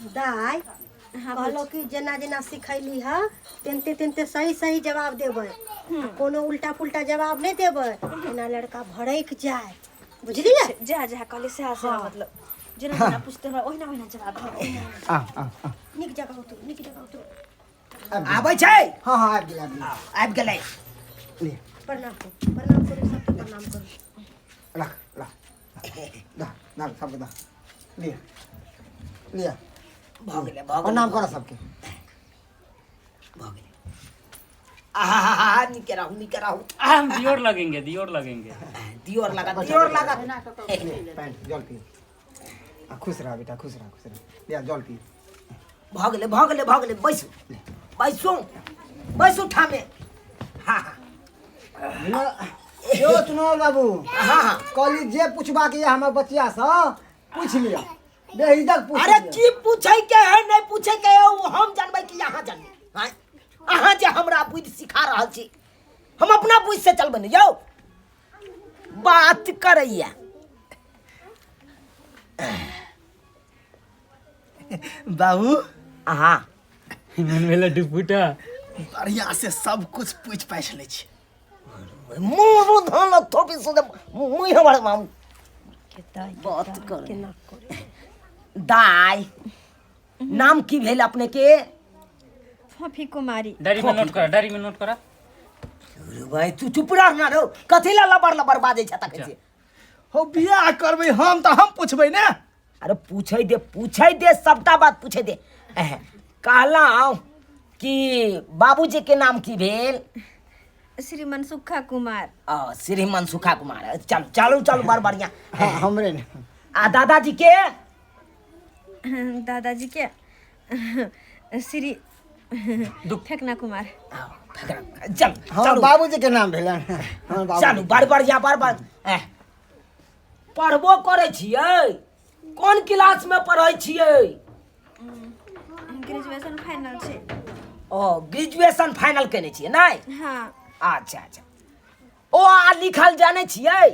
दाइ कहलहुँ कि जेना जेना सिखैली हँ तेनते तेनते सही सही जवाब देबै आ कोनो उल्टा पुल्टा जवाब नहि देबै एना लड़का भड़कि जाय बुझलियै जहाँ जहाँ कहली सएह सएह मतलब जेना जेना पूछते हमरा ओहिना ओहिना जवाब देबै, ओहिना ओहिना। आ आ आ नीक जगह उतरू नीक जगह उतरू आबै छै हँ हँ आबि गेल आबि गेल आबि गेलै ले प्रणाम करू प्रणाम करू सबके प्रणाम करू रख रख दा दा सबके दा लिअ लिअ भऽ गेलै भऽ गेलै प्रणाम करऽ सबके भऽ गेलै आहा नीके रहू नीके रहू आ, हम दियोर लगेंगे दियोर लगेंगे दियोर लगा दियोर लगा ले पैंट जल पी आ खुश रह बेटा खुश रह खुश रह लिअ जल पी भऽ गेलै भऽ गेलै भऽ गेलै बैसू बैसू बैसू ठामे हाँ हाँ यौ चुनाव बाबू हाँ हाँ कहली जे पूछबाक यऽ हमर बचिया सँ पूछि लिअ बेहिजक पूछ अरे लिअ। की पूछै के है नहीं पूछै के है वो हम जानबै कि अहाँ जानबै आँय? अहाँ जे हमरा बुद्धि सिखा रहल छी हम अपना बुद्धि से चलबै ने यौ बात करैया बाबू अहाँ मन भेलै डुपुटा बढ़िया से सब कुछ पूछ पाछ लै छी मुँह धन थोपी सुने मुँह हमर मामू बात कर केना करे दाय नाम की भेल अपने के फोफी कुमारी डायरी में नोट करा डायरी में नोट करा अरे भाई तू चुप रह ना रो कथी ला लबर लबर बाजै छ तखन से हो बियाह करबै हम तऽ हम पुछबै ने अरे पूछै दे सबटा बात पूछै दे एह, कहलहुँ कि बाबूजी के नाम की भेल श्री मनसुखा कुमार आ, श्री मनसुखा कुमार चल चलू चलू बड़ बढ़िया हाँ, हमरे ने आ दादाजी के दादाजी के श्री फेकना कुमार आ, चल हाँ चलू बाबूजी के नाम भेलनि हाँ बाबू चलू बड़ बढ़िया बड़ बढ़ एह, पढ़बो करै छियै कोन क्लासमे पढ़ै छियै ग्रेजुएशन फाइनल छै ओ ग्रेजुएशन फाइनल केने छियै नहि हाँ अच्छा अच्छा ओ आ लिखल जानै छियै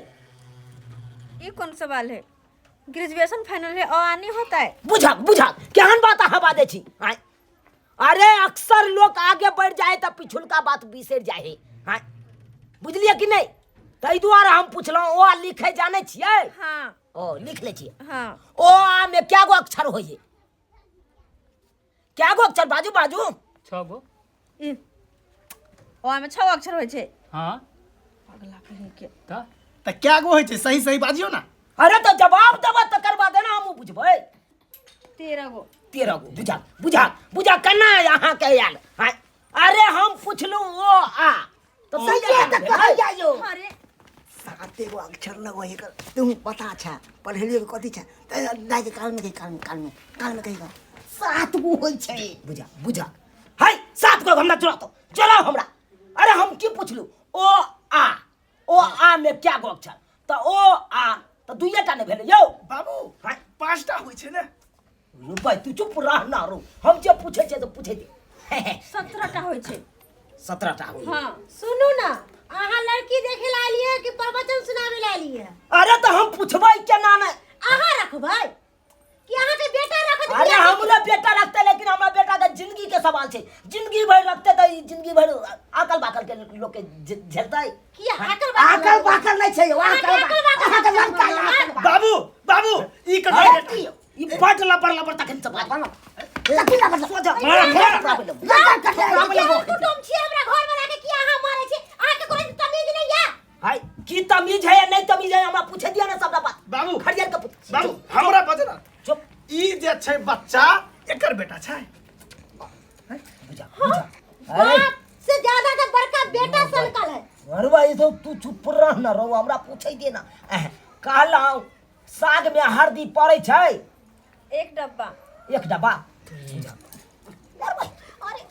ये कौन सवाल है ग्रेजुएशन फाइनल है और आनी होता है बुझक बुझक केहन बात अहाँ बाजै छी आँय अरे अक्सर लोग आगे बढ़ जाए तऽ पिछुलका बात बिसरि जाइ है आँय बुझलियै कि नहि ताहि दुआरे हम पुछलहुँ ओ आ लिखै जानै छियै हाँ ओ लिख लै छियै हाँ ओ आ मे क्या गो अक्षर होइ है क्या गो अक्षर बाजू बाजू छः गो ई ओ में छह अक्षर होइ छै हाँ पगला कहीं के तऽ तऽ कए गो होइ छै सही सही बाजियौ ने अरे तऽ जवाब देबऽ तकर बाद ने हमहूँ बुझबै 13 गो 13 गो बुझा बुझा बुझा केना अहाँके आयल आँय? अरे हम पुछलहुँ ओ आ तऽ सही सही तऽ कहल जाइयो अरे साते गो अक्षर लगो एकर तू पता छ पढ़लियो के कथी छ दाइ के कान में कही कान में कान में कान में कही सात गो होइ छै बुझा बुझा है सात गो हमरा चुरा तो चुराओ हमरा अरे हम की पुछलू ओ आ ओ आ में क्या गो अक्षर तऽ ओ आ तऽ दुइए टा नहि भेलै यौ बाबू हाँ। पाँचटा होइ छै ने रुपै तू चुप रह ना रो हम जे पूछै छियै तऽ पूछै दे 17 टा होइ छै 17 टा होइ हाँ सुनू ना अहाँ लड़की देखे ला एलियै कि प्रवचन सुनावे ला एलियै अरे तऽ हम पुछबै केना नहि अहाँ रखबै कि अहाँके बेटा रखत अरे हमरा बेटा रखते लेकिन हमरा बेटा के जिंदगी के सवाल छै जिंदगी भरि रखते तऽ ई जिंदगी भरि अकल बाकल के लोक के झेलतै किया आकल बाकल अकल बाकल नहि छै यौ अहाँके अकल अकल बाकल अहाँके लड़का यऽ, अकल बाकल। बाबू बाबू ई अरे ककर की यौ, ई बड लबर लबर तखन से बाज कथी लबर लबर सोझा कुटुम छी हमरा घर वाला के किया अहाँ मारै छी अहाँके कोनो तमीज नहीं या हाय की तमीज है या नहीं तमीज है हमरा पूछे दिया ना सबटा बात बाबू खड़ियार के पूछ बाबू हमरा बजे ना चुप ई जे छै बच्चा एकर बेटा छै बुझा बुझा अरे बाप से ज्यादा तो बड़का बेटा सनकल है अरे भाई तो तू चुप रह ना रहो हमरा पूछे दे ना कहलहुँ साग में हरदी पड़ै छै एक डब्बा एक डब्बा अरे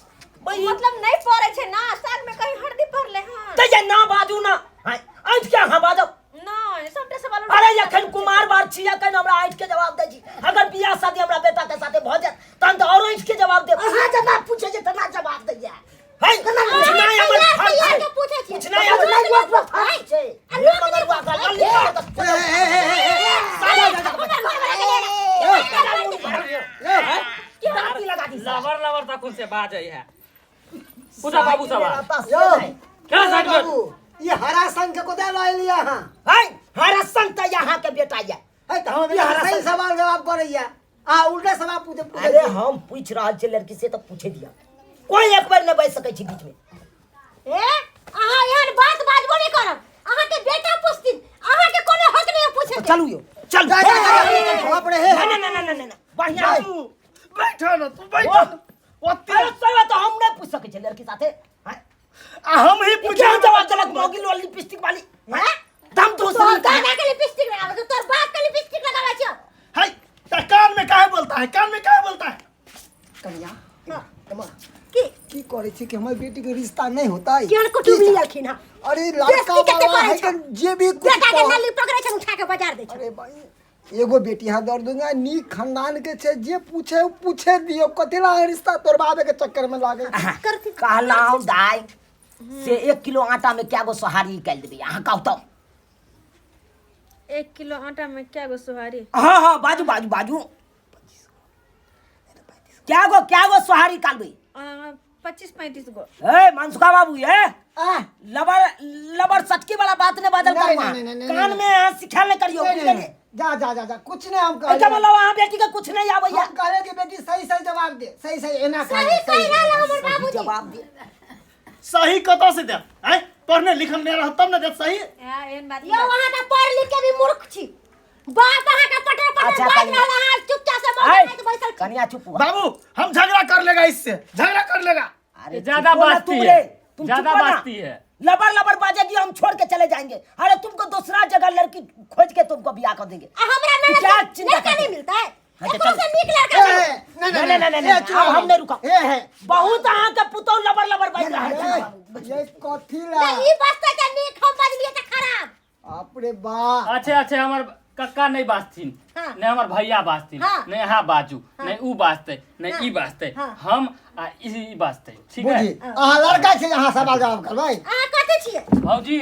भाई मतलब नहीं पड़े छै ना साग में कहीं हल्दी पड़ले हां तऽ जे ना बाजू ना आँय, ऐंठ के अहाँ बाजब नहीं सबटा सवाल अरे एखन कुमार बार छी एखन हमरा ऐंठ के जवाब दै छी अगर बियाह शादी हमरा बेटा के साथे भऽ जायत तहन तऽ आओर ऐंठ के जवाब देब अहाँ जेना पूछै छै तेना जवाब दैया है पूछनाइ हमर तैयार फर्ज तैयार छै के पूछै छी पूछनाइ हमर फर्ज छै हे मगरुआ का लल्ली हमर घर वाला के ले लबर लबर तखन से बाजै है। पूछा बाबू सवाल। यौ क्या साइड में? बाबू, ई हरा संघ के कोदा लऽ एलियै अहाँ? है, हरा संग त यहाँ के बेटा ये। है तऽ हमर ई हरा बेटा सही संघ। सवाल जवाब करैया, अहाँ उल्टा सवाल पूछे पूछे। अरे हम पूछ रहल छी लड़की से तऽ पूछे दिया, कोई एक बार नहि बाजि सकै छी बीच में। ए अहाँ एहन बात बाजबो नहि करब। अहाँके बेटा पूछथिन, अहाँके कोनो हक नहि पूछे के। चलू यौ, चलू। जा, जा, जा, जा, जा, बाप रे, हे। ना ना ना ना ना ना, बढ़िया। तू बैठो ना, तू बैठो ना। ओते अरे सही बात, हम नहीं पूछ सकै छी लड़की साथे। हैं? आ हम ही पूछे पूछे जवाब देलक मौगी लोल लिपस्टिक वाली। हैं? दम तो तोहर सुन दादा के लिपस्टिक लगाबै छौ, तोहर बाप के लिपस्टिक लगाबै छौ। है त कान में काहे बोलता है, कान में काहे बोलता है? कनिया, एम्हर। की? की करै छी कि हमर बेटी के रिश्ता नहीं होता है? केहन कुटुम्बी एलखिन हँ? अरे लड़का बेइज्जती कते वाला करै है छौ? कि जे भी कुछ बेटा के कह- नली पकड़ै छै, उठा के बाजार दै छै। अरे भाई, एगो बेटी यहाँ दर दूंगा, नीक खानदान के छै, जे पूछे उ पूछे दियो, कथी ला रिश्ता तोड़बाबे के चक्कर में लागे? करथिन। कहलाउ दाई से 1 किलो आटा में क्या गो सोहारी निकालि देबै, अहाँ कहू तऽ। 1 किलो आटा में क्या गो सोहारी? हाँ हाँ, बाजू बाजू बाजू, क्या गो सोहारी निकालबै? 25-35 गो। ए मनसुखा बाबू, ए आ लबर लबर सटकी वाला बात नहीं बादल नहीं, करवा। नहीं, नहीं, नहीं, कान नहीं। में यहाँ सिखा नहीं करियो, नहीं, बुझ नहीं, गेलियै? नहीं, जा जा जा जा, कुछ नहीं हम कहलियै। एकर मतलब अहाँ बेटी के कुछ नहीं आबैया। हम कहलियै कि बेटी सही सही जवाब दे, सही सही एना सही कहलियै, कहि रहल हमर सही बाबूजी। जवाब दे। सही कतऽ से देत? आँय, पढ़ने लिखल नहीं रहत तब ने देत सही। एहन बात। यौ अहाँ तऽ पढ़ लिख के भी मूर्ख छी। बाप अहाँ के पटर पटर अच्छा, बाजि कनिया। रहल, अहाँ चुपचाप से मौका आय, खाइत बैसल छी। कनिया चुप हुआ। बाबू हम झगड़ा कर लेगा, इससे झगड़ा कर लेगा। अरे ज्यादा चुप हो ना बाजती तुम है। रे, तुम ज्यादा चुप हो ना। बाजती है। लबर लबर बाजेगी, हम छोड़ के चले जाएंगे। अरे तुमको दूसरा जगह लड़की खोज के तुमको ब्याह कर देंगे। आ हमरा ननद क्या के चिंता लड़का करते नहीं मिलता है? अच्छा, एको चलो। से नीक लड़का ए, चलो। नहीं, नहीं, नहीं, नहीं, नहीं, ए, चुप अब हम नहीं रुका। ए, हे। बहुत अहाँ के पुतोह लबर लबर बाजि रहल ए, छै। ये कथी ला? नहीं, ई बसतै तऽ नीक, हम बजलियै तऽ खराब। बाप रे बाप। अच्छे अच्छे, हमर कक्का नहीं बाजथिन, हाँ। नहीं हमर भैया बाजथिन, हाँ। नहीं अहाँ बाजू, नहीं ऊ बाजतै, नहीं हाँ। ई बाजतै, हाँ। हम आ ई बाजतै। ठीक है? बुझी, अहाँ लड़का छी, अहाँ सवाल जवाब करबै। अहाँ कथी छियै? भौजी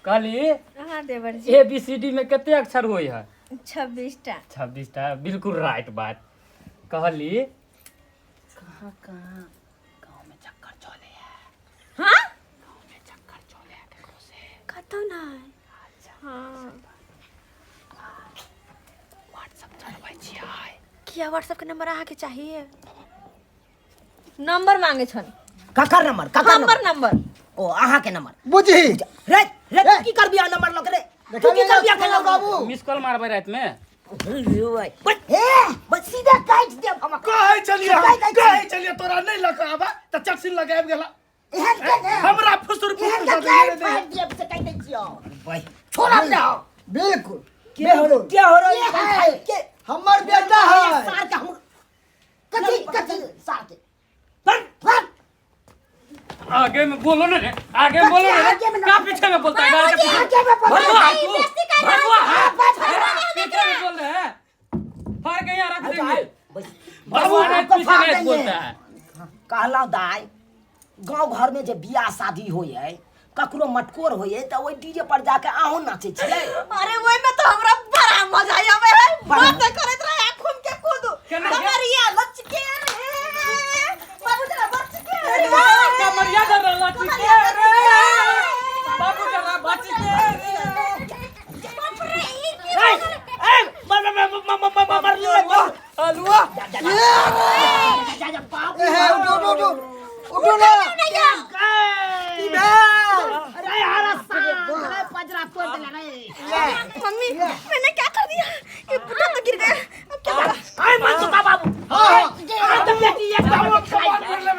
कहली अहाँ देवर जी। ए बी सी डी में कते अक्षर होइ है? 26 टा। 26 टा, बिल्कुल राइट बात कहली। कहाँ कहाँ गाँव में चक्कर चले है? हाँ? गाँव में चक्कर चले है केकरो से? कतौ नहि। हाँ। व्हाट्सएप चलबै छियै? किया व्हाट्सएप के नंबर अहाँके चाहिए? नंबर मांगे छन। ककर नंबर? ककर हमर नंबर? नंबर। ओ अहाँ के नंबर। बुझी। रे रे, तू की करबी आ नंबर लऽ के रे? तू की करबी आ देखलियै बाबू? मिस कॉल मारबै राति में। ए बस सीधा काटि देब हम। कहै छलियै हम, काटि- कहै छलियै तोरा नहीं लऽ कऽ आबा तऽ चटसिन लऽ कऽ आबि गेला। एहन के ने। हमरा फुसुर एहन फुसुर के दऽ देलियै काटि नहि। फाड़ि देब से कहि दै छियौ। छोड़ब ने हम। बिल्कुल। के हो बिल्कुल। के हो रे? के है? के? हमर बेटा है। सार के हम कथी कथी सार के? पर पर आगे में बोलो ना रे, आगे में बोलो ना रे। आगे में ना। का पीछे में बोलता है? गाल के पीछे। आगे में बोलता है। भरवा है तू, बेइज्जती कर रहा है। भरवा है। हाँ, भरवा है। पीछे में बोल रहे हैं, फाड़ के यहाँ रख देंगे। बस भरवा है, आपको पीछे फाड़ में देंगे। बोलता है। कहलहुँ दाई, गाँव घर में जे बियाह शादी होइ है, ककरो मटकोर होइ है, तऽ ओहि डीजे पर जाके अहूँ नाचै छियै? अरे ओहि में तो हमरा बड़ा मजा आवे है। बड़ा। बात करैत रहे, घूम के कूदू। केना? कमरिया लचके रे, बाबू जरा बचके रे। कमरिया जरा लचके रे, बाबू जरा बचके रे। बाप रे, ई की ए, ए, मर मर मर मर मर मर मर मर। अलुआ। जा जा जा जा बाबू। ए, हे, उठो उठो उठो उठो ना। की भेल? अरे हरा साल रे, पजरा तोड़ देला रे। मम्मी मैंने क्या कर दिया? ये बुढ़ा तो गिर गया, अब क्या होगा? आय मनसुखा बाबू। हाँ, आ तऽ बेटी एक बाबू खलाई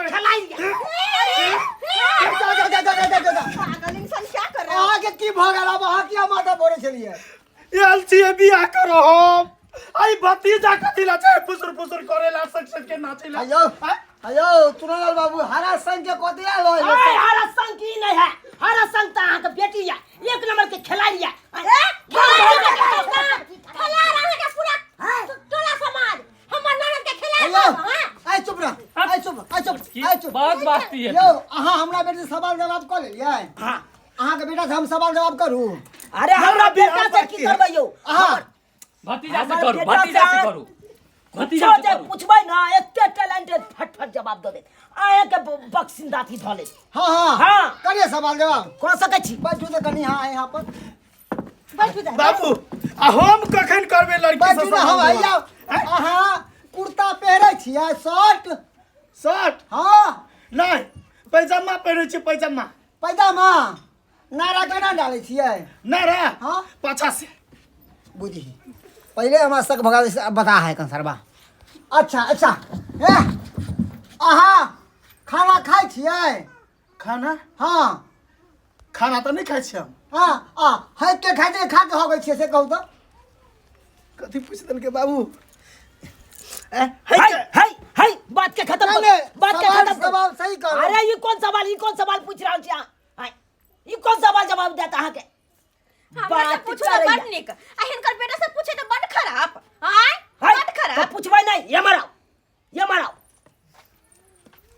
खलाई। जा जा जा जा जा जा जा। पागल इंसान क्या कर रहा है? अहाँके की भऽ गेल? आब अहाँ किया माथा फोड़ै छलियै? आयल छियै बियाह करो हम, आई भतीजा कथी ला छै फुसुर फुसुर करे ला, सक सक के नाचे ला? अयो अयो चुनलाल बाबू, हरा संघ के कथी ला लऽ एलै? आय हरा संग की नहीं है, हरा संग तऽ अहाँके बेटी या एक नंबर के खिलाड़ी या। खेला रहा के पूरा टोला समाज हमर ननद के खेला अयो हां। आइ चुप रह, आइ चुप, आइ चुप, आइ चुप। बहुत बाजती है। यौ अहाँ हमरा बेटी से सवाल जवाब कऽ लेलियै? हाँ। अहाँके बेटा से हम सवाल जवाब करू? अरे हमरा बेटा से की करबै यौ? अहाँ भतीजा से हमर करू, बेटा भतीजा से से करू, भतीजा पूछो से जे करू। पूछबै ना, एते टैलेंट जवाब दऽ देत अहाँ के बक्सिंदा थी धऽ लेत। हाँ हाँ हाँ। करिए सवाल जवाब। कऽ सकै छी। बैठू तऽ कनि यहाँ यहाँ पर। बैठू दाइ। बाबू आ हम कखन करबै लड़की से बैठू ने हम सवाल हैया। जवाब? अहाँ कुर्ता पहिरै छियै शर्ट? शर्ट? हाँ। नहि, पैजामा पहिरै छियै, पैजामा। पैजामा नारा केना डालै छियै? नारा? हाँ। पाछा से। बुझी पहिले हमरा शक भगा दे, अब बता है कंसरबा। अच्छा अच्छा, ए अहाँ खाना खाइ छियै? खाना? हाँ। खाना तऽ नहि खाइ छियै हम। हाँ, आ है के खाइ छियै, खा के हो गेल छियै से कहू तऽ। कथी पूछि देलकै बाबू? ए, है है के- है है बात के खत्म नहीं, कर, नहीं, बात के सवाल- खत्म कर। सवाल सही कहलहुँ। अरे ई कोन सवाल, ई कोन सवाल पूछ रहल छी अहाँ? आँय, ई कोन सवाल जवाब देत अहाँके? हमरा से बात पूछू तऽ करैया। बड नीक आ हिनकर बेटा से पूछे तऽ बड खराब। आँय, है, बड तऽ खराब। पूछबै नहि, एम्हर आउ।